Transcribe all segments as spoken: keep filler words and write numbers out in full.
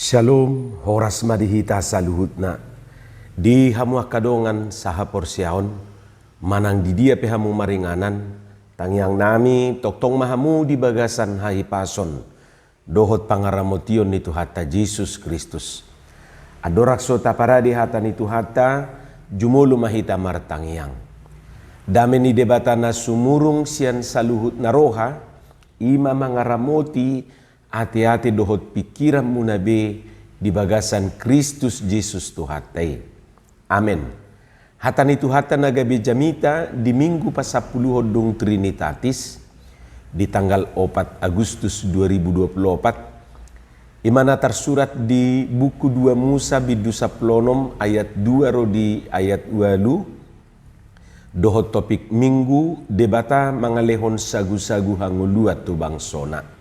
Syalom, horas ma di hita saluhutna. Di hamu angka dongan sahaporseaon, manang di dia pe hamu maringanan, tangiangnami tongtong ma hamu di bagasan hahipason dohot pangaramotion ni Tuhanta Jesus Kristus. Andorang so taparade hata ni Tuhanta, jumolo ma hita martangiang. Dame ni Debata na sumurung sian saluhut na roha, i ma mangaramoti ateate dohot pingkiranmuna be di bagasan Kristus Jesus Tuhanta i. Amen. Hata ni Tuhanta na gabe jamita di Minggu pasampuluhon dung Trinitatis, di tanggal opat Agustus dua ribu dua puluh opat, i ma na tarsurat di buku dua Musa bindu sampulu onom ayat dua ro di ayat ualu, dohot topik Minggu, Debata mangalehon sagusagu hangoluan tu bangsona.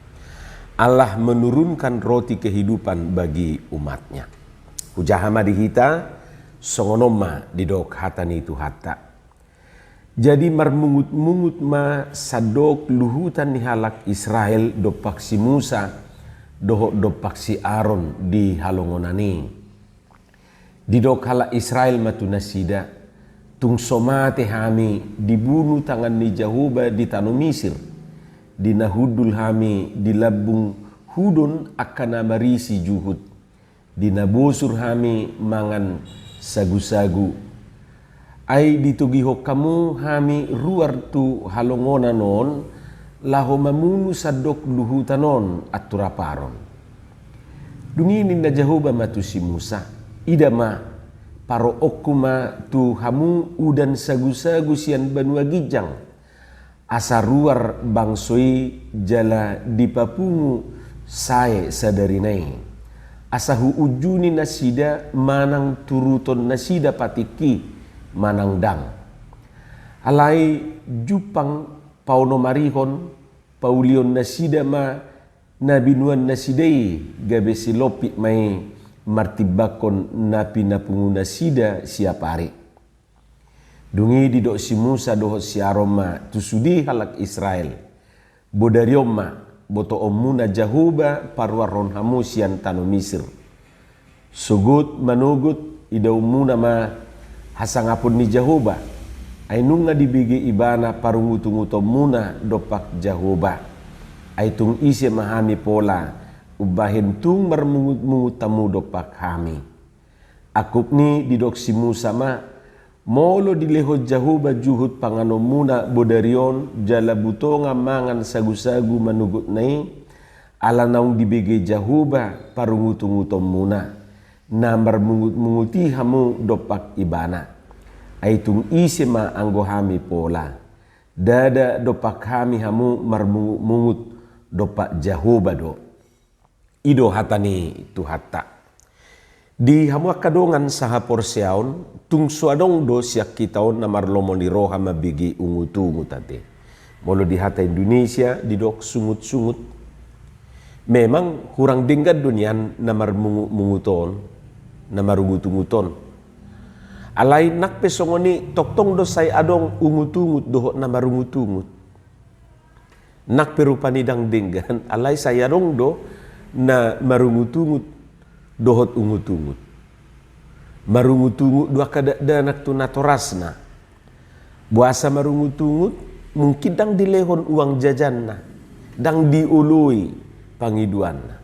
Allah menurunkan roti kehidupan bagi umat-Nya. Hujaha ma di hita, songon on ma didok hata ni Tuhanta. Jadi marmungutmungut ma sandok luhutan ni halak Israel dompak si Musa, dohot dompak si Aron di halongonan i. Didok halak Israel ma tu nasida, tung so mate hami dibunu tangan ni Jahowa di tano Misir, di na hundul hami di lambung hudon angka na marisi juhut, di na bosur hami mangan sagusagu. Ai ditogihon hamu hami ruar tu halongonan on, laho mamunu sandok luhutan on anturaparon. Dung i ninna Jahowa ma tu si Musa, ida ma, paroonku ma tu hamu udan sagusagu sian banua ginjang, asa ruar bangso i jala dipapungu sae sadarina i. Asa huunjuni nasida manang turuton nasida patikki manang dang. Alai jumpang paonomarihon, paulion nasida ma na binuan nasida i, gabe silompit ma i martimbangkon na pinapungu nasida siapari. Dung i didok si Musa dohot si Aron ma tu sude halak Israel, bodari on ma, botoonmuna Jahowa paruarhon hamu sian tano Misir. Sogot manogot idaonmuna ma hasangapon ni Jahowa, ai nunga dibege ibana parungutungutonmuna dompak Jahowa. Ai tung ise ma hami pola, umbahen tung marmungutmungut hamu dompak hami. Angkup ni didok si Musa ma, molo dilehon Jahowa juhut panganonmuna bodari on jala butonga mangan sagusagu manogotna i, ala naung dibege Jahowa parungutungutonmuna, na marmungutmungut i hamu dompak ibana. Ai tung ise ma anggo hami pola. Ndada dompak hami hamu marmungutmungut, dompak Jahowa do. I do hata ni Tuhanta. Di hamu angka dongan sahaporseaon, tung so adong do sian hita on na marlomo ni roha mambege ungutungut ate. Molo di hata Indonesia didok sungutsungut. Memang hurang denggan do nian na marmungutmungut on, na marungutungut on. Alai nang pe songon i tongtong do sai adong ungutungut dohot na marungutungut. Nang pe rupani ndang denggan, alai sai adong do na marungutungut dohot ungutungut. Marungutungut do angka dakdanak tu natorasna. Boasa marungutungut, mungkin ndang dilehon uang jajanna, ndang dioloi pangidoanna.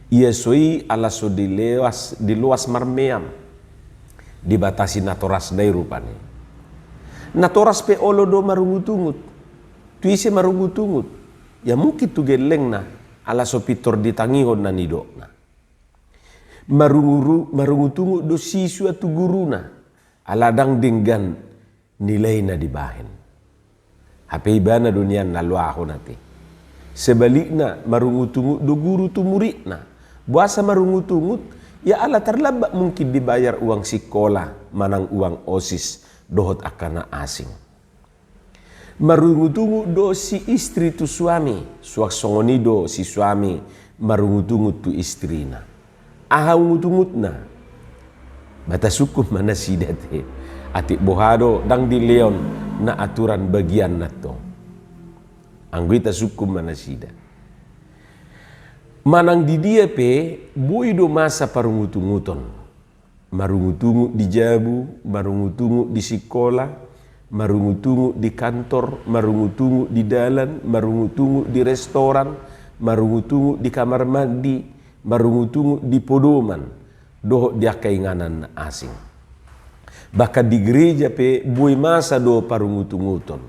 Ia so i ala so dileas, diloas marmeam. Dibatasi natorasna i rupani. Natoras pe olo do marungutungut. Tu ise marungutungut? Ia mungkin tu gellengna, ala so pintor ditangihon na nidokna. Marunguru-, marungutungut do sisua tu guruna, ala ndang denggan nilai na dibahen. Hape ibana do nian na loahon ate. Sebalikna, marungutungut do guru tu muridna. Boasa marungutungut? Ia ala tarlambat mungkin dibayar uang sikola, manang uang osis, dohot angka na asing. Marungutungut do si istri tu suami, suang songon i do si suami marungutungut tu istrina. Aha ungutungutna? Ba tasungkun ma nasida te. Atik boha do ndang dilehon na aturan bagianna tong. Anggo i tasungkun ma nasida. Manang di dia pe boi do masa parungutunguton. Marungutungut di jabu, marungutungut di sikola, marungutungut di kantor, marungutungut di dalan, marungutungut di restoran, marungutungut di kamar mandi, marungutungut di podoman, dohot di angka inganan na asing. Bahkan di gereja pe boi masa do parungutunguton.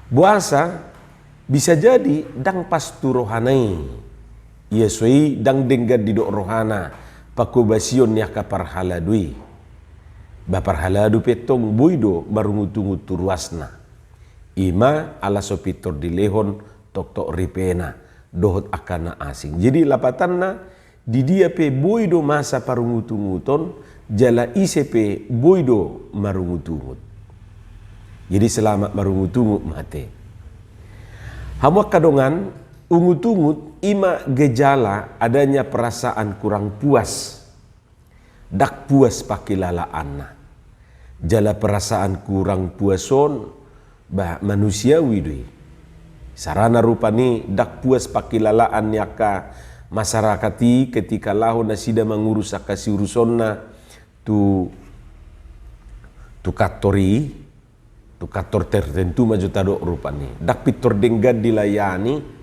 Boasa? Bisa jadi ndang pas tu rohana i. Ia so i ndang denggan didok rohana panghobasion ni angka parhalado i. Ba parhalado pe tong boi do marungutungut tu ruasna. I ma ala so pintor dilehon toktok ripena dohot angka na asing. Jadi lapatanna, di dia pe boi do masa parungutunguton, jala ise pe boi do marungutungut. Jadi selamat marungutungut ma ate. Hamu angka dongan, ungutungut i ma gejala adanya perasaan kurang puas. Ndang puas pangkilalaanna. Jala perasaan kurang puas on, ba, manusiawi do i. Sarana rupani ndang puas pangkilalaan ni angka masyarakat i ketika laho nasida mangurus angka siurusonna tu, tu kantor i, tu kantor tertentu ma jo tadok rupani. Ndang pintor denggan dilayani,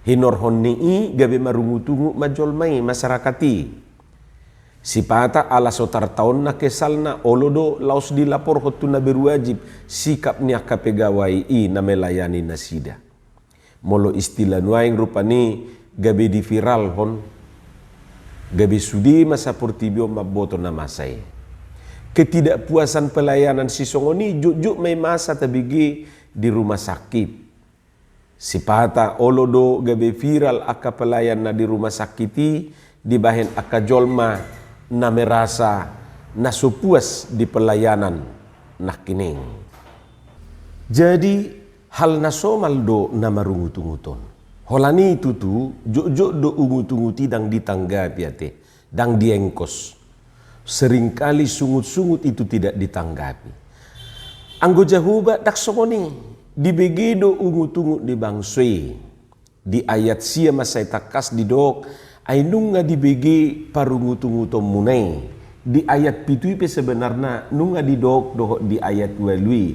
hinorhon ni i gabe marungutungut ma jolma i, masyarakat i. Sipata ala so tartaonna kesalna, olo do laos dilaporhon tu na berwajib sikap ni angka pegawai i na melayani nasida. Molo istilah nuaeng rupani gabe diviralhon, gabe sude ma saportibi on mamboto na masa i. Ketidakpuasan pelayanan sisongon i jotjot ma i masa tabege di rumah sakit. Sipata olo do gabe viral angka pelayan na di rumah sakit i dibahen angka jolma na merasa na so puas di pelayanan nangkining. Jadi hal na somal do na marungutungut on. Holan i tutu jotjot do ungutungut i ndang ditanggapi ate. Ndang diengkos. Seringkali sungut-sungut itu tidak ditanggapi. Anggo Jahowa ndang songon i, dibege do ungutungut ni bangso i. Di ayat sia ma sai tangkas didok, ai nunga dibege parungutungutonmuna i. Di ayat pitu i pe sebenarna nunga didok dohot di ayat ualu i.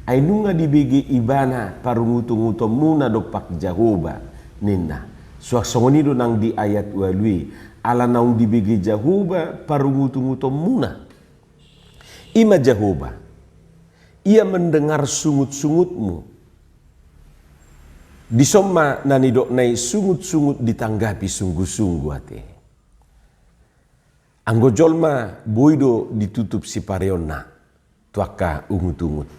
Ai nunga dibege ibana parungutungutonmuna dompak Jahowa, ninna. Suang songon i do nang di ayat ualu i. Ala naung dibege Jahowa parungutungutonmuna. I ma Jahowa. Ia mendengar sungut-sungutmu. Dison ma na nidokna i sungut-sungut ditanggapi sungguh-sungguh ate. Anggo jolma boi do ditutup sipareonna tu angka ungut-ungut.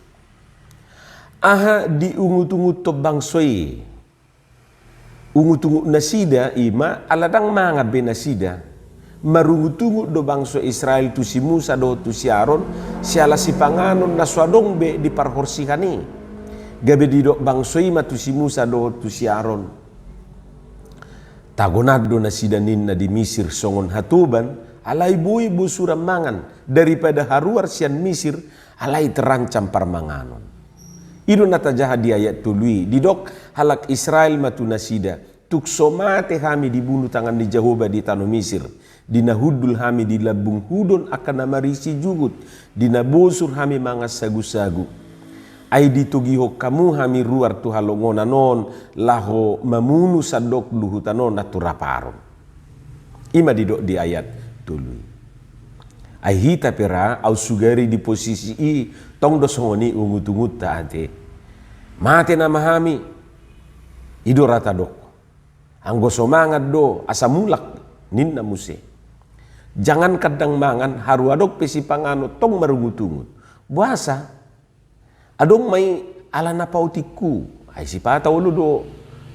Aha diungut-unguthon bangso i? Ungut-ungut nasida i ma ala ndang mangan be nasida. Marungut-ungut do bangso Israel tu si Musa dohot tu si Aron, siala sipanganon na so adong be di parhorsihan i. Gabe didok bangso i ma tu si Musa dohot tu si Aron. Tagonan do nasida ninna di Misir songon hatoban, alai boi bosuran mangan, daripada haruar sian Misir, alai terancam parmanganon. I do na tajaha di ayat tolu i, didok halak Israel ma tu nasida, tung so mate hami dibunu tangan ni Jahowa di tano Misir, di na hundul hami di lambung hudon angka na marisi juhut, di na bosur hami mangan sagu-sagu. Ai ditogihon hamu hami ruar tu halongonan on, laho mamunu sandok luhutan on na tu rap Aron. I ma didok di ayat tolu i. Ai hita pe ra, aut sugari di posisi i, tong do songon i ungut-ungunta ate. Mate nama hami. I do ra tadok. Anggo so mangan do, asa mulak, ninna muse. Jangankan ndang mangan, haru adong pe sipanganon tong marungut-ungut. Boasa? Adong ma i ala na paotikhu. Ai sipata olo do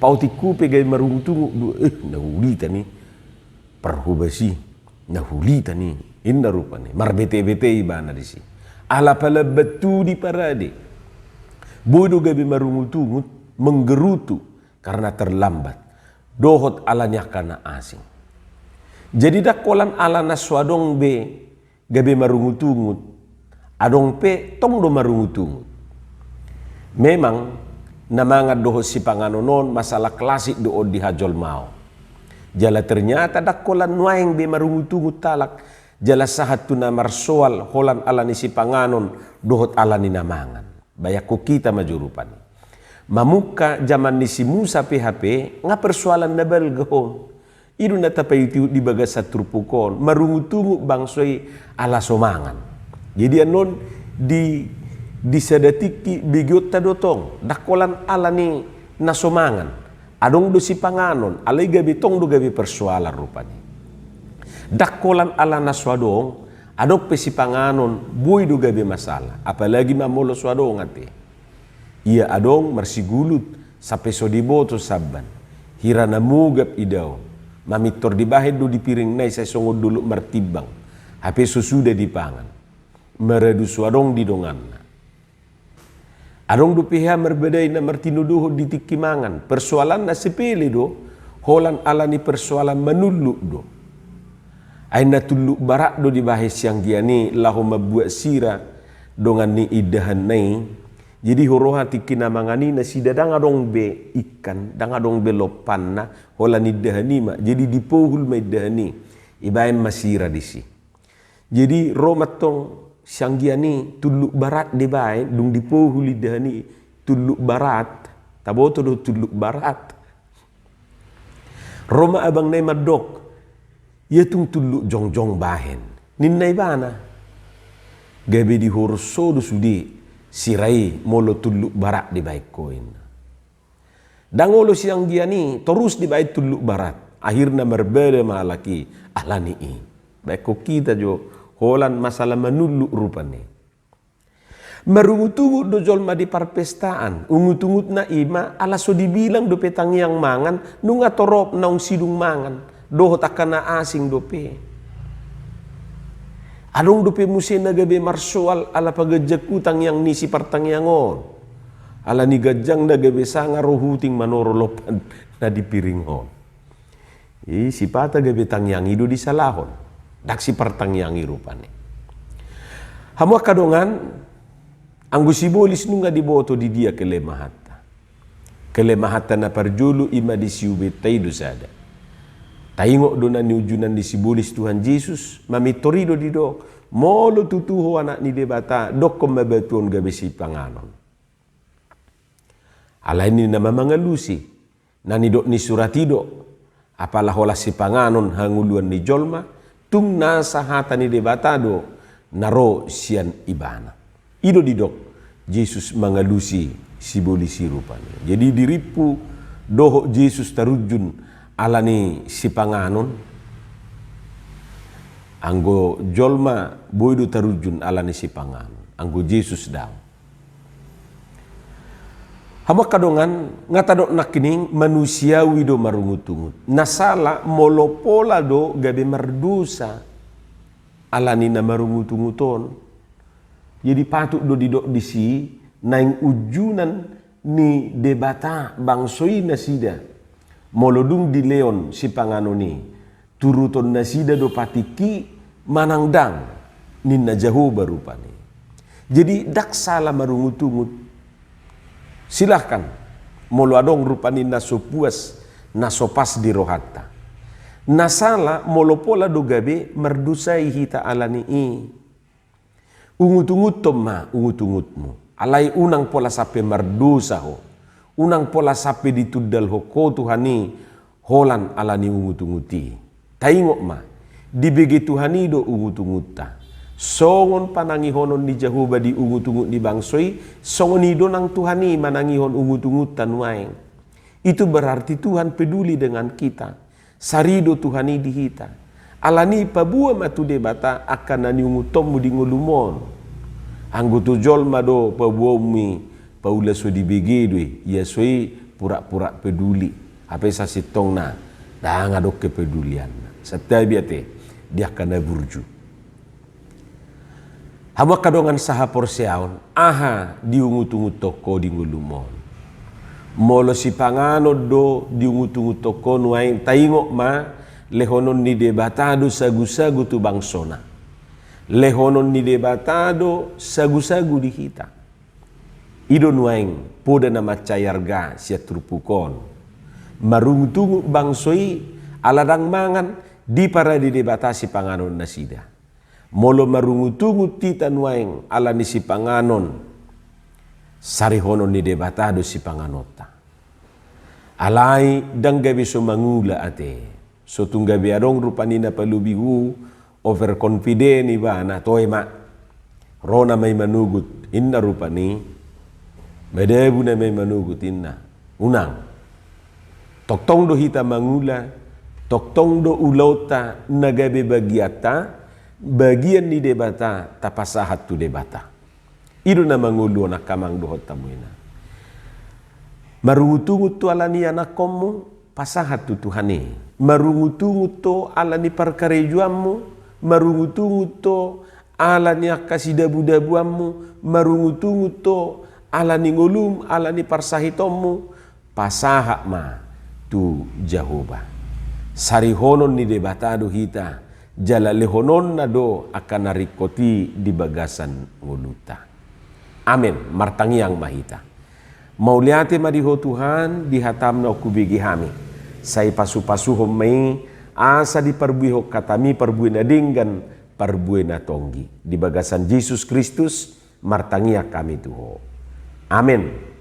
paotikhu pe gabe marungut-ungut do, eh, na hulitan i parhobas i, na hulitan i, inna rupani. Marbete-bete ibana disi. Ala palambat tu diparade. Boi do gabe marungut-ungut, menggerutu, karena terlambat. Dohot ala ni angka na asing. Jadi ndang holan ala na so adong be gabe marungut-ungut. Adong pe tong do marungut-ungut. Memang na mangan dohot sipanganon on masalah klasik do on di hajolmaon. Jala ternyata ndang holan nuaeng be marungutungut halak jala sahat tu na marsoal holan ala ni sipanganon dohot ala ni na mangan. Bayangkon hita ma jo rupani. Mamungka jaman ni si Musa pe hape nga persoalan na balga on. I do na tapaihutihut di bagasan turpuk on, marungutungut bangso i ala so mangan. Jadi annon di, di sada tingki begeonta do tong, ndang holan ala ni na so mangan. Adong do sipanganon, alai gabe tong do gabe persoalan rupani. Ndang holan ala na so adong, adong pe sipanganon, boi do gabe masalah, apalagi ma molo so adong ate. Ia adong marsigulut, sampe so diboto samban. Hira na mogap idaon. Mamintor dibahen do di piringna i sai songon dolok martimbang. Hape so suda dipangan. Maradu so adong di donganna. Adong dope hea marbadai na martinodohon di tingki mangan. Persoalanna sepele do, holan ala ni persoalan manulluk do. Ai na tulluk barat do dibahen sianggian i laho mambuat sira dongan ni indahanna i. Jadi huroha tingki na mangan i nasida ndang adong be ikan, ndang adong be lompanna, holan indahan i ma. Jadi dipohul ma indahan i, ibahen ma sira disi. Jadi ro ma tong sianggian i tulluk barat dibahen, dung dipohul indahan i tulluk barat, taboto do tulluk barat. Ro ma abangna i mandok, ia tung tulluk jongjong bahen, ninna ibana. Gabe dihuros ho do sude sira i molo tulluk barat dibahen ho inna. Ndang olo sianggian i torus dibahen tulluk barat, akhirna marbada ma halak i ala ni i. Bayangkon hita jo, holan masalah manulluk rupani. Marungutungut do jolma di parpestaan, ungutungutna i ma ala so dibilang dope tangiang mangan, nunga torop naung sidung mangan, dohot angka na asing dope. Adong dope muse na gabe marsoal ala paganjanghu tangiang ni sipartangiang on. Ala ni ganjangna gabe sanga ro huting manoro lompan na di piring on. I sipata gabe tangiang i do disalahon. Ndang sipartangiang i rupani. Hamu angka dongan, anggo sibolis nunga diboto di dia kelemahanta. Kelemahanta na parjolo i ma di siubenta i do sada. Taingot do na niunjunan ni sibolis Tuhan Jesus, mamintor i do didok, molo tutu ho Anak ni Debata, dokkon ma batu on gabe sipanganon. Alai ninna ma mangalusi, na nidok ni surat i do, apala holan sipanganon hangoluan ni jolma, tung nasa hata ni Debata do na ro sian ibana. I do didok Jesus mangalusi sibolis i rupani. Jadi dirimpu dohot Jesus tarunjun ala ni sipanganon, anggo jolma boi do tarunjun ala ni sipanganon, anggo Jesus daong. Hamu angka dongan, nga tadok nangkining manusiawi do marungutungut. Na sala molo pola do gabe mardosa ala ni na marungutungut on. Jadi patut do didok disi, naeng unjunan ni Debata bangso i nasida. Molo dung dilehon sipanganon i, turuton nasida do patikki manang ndang, ninna Jahowa rupani. Jadi ndang sala marungutungut. Silahkan, molo adong rupani na so puas, na so pas di rohanta. Na sala molo pola do gabe mardosai hita ala ni i. Ungutunguthon ma ungutungutmu. Alai unang pola sampe mardosa ho. Unang pola sampe ditundalhon ho Tuhan i holan ala ni ungutungut i. Taingot ma, dibege Tuhan i do ungutungunta. Songon panangihonon ni Jahowa di ungutungut ni bangso i, songon i do nang Tuhan i manangihon ungutungunta nuaeng. Itu berarti Tuhan peduli dengan kita. Sarido Tuhan i di hita. Ala ni i paboa ma tu Debata angka na niunguthonmu di ngolum on. Anggo tu jolma do paboaonmu i, paula so dibege do i, ia so i pura-pura peduli. Hape sasintongna ndang adong kepedulianna. Santabi ate di angka na burju. Hamu angka dongan sahaporseaon, aha diungutunguthon ho di ngolum on? Molo sipanganon do diungutunguthon ho nuaeng, taingot ma, lehonon ni Debata do sagusagu tu bangsona. Lehonon ni Debata do sagusagu di hita. I do nuaeng poda na mansai arga sian turpuk on. Marungutungut bangso i Ala ndang mangan, diparade Debata sipanganon nasida. Molo marungutungut hita nuaeng ala ni sipanganon, sarihonon ni Debata do sipanganonta. Alai ndang gabe so mangula ate. So tung gabe adong rupani na palobi hu, overconfident ibana, toe ma. Ro nama i manogot, inna rupani. Madabu nama i manogot, inna. Unang. Tongtong do hita mangula, tongtong do ulaonta na gabe bagianta, bagian ni Debata, tapasahat tu Debata. I do na mangolu on angka amang dohot hamu inang. Marungutungut do ala ni ianakkonmu, pasahat tu Tuhan i. Marungutungut do ala ni parkarejoanmu, marungutungut do ala ni angka sidabudabuanmu, marungutungut do ala ni ngolum, ala ni parsahitonmu, pasahat ma tu Jahowa. Sarihonon ni Debata do hita, jala lehononna do angka na ringkot i di bagasan ngolunta. Amen. Martangiang ma hita. Mauliate ma di Ho Tuhan, di hataM na hubege hami. Sai pasupasuhon ma i, asa diparbuehon hataMi parbue na denggan, parbue na tonggi. Di bagasan Jesus Kristus, martangiang hami tu Ho. Amen.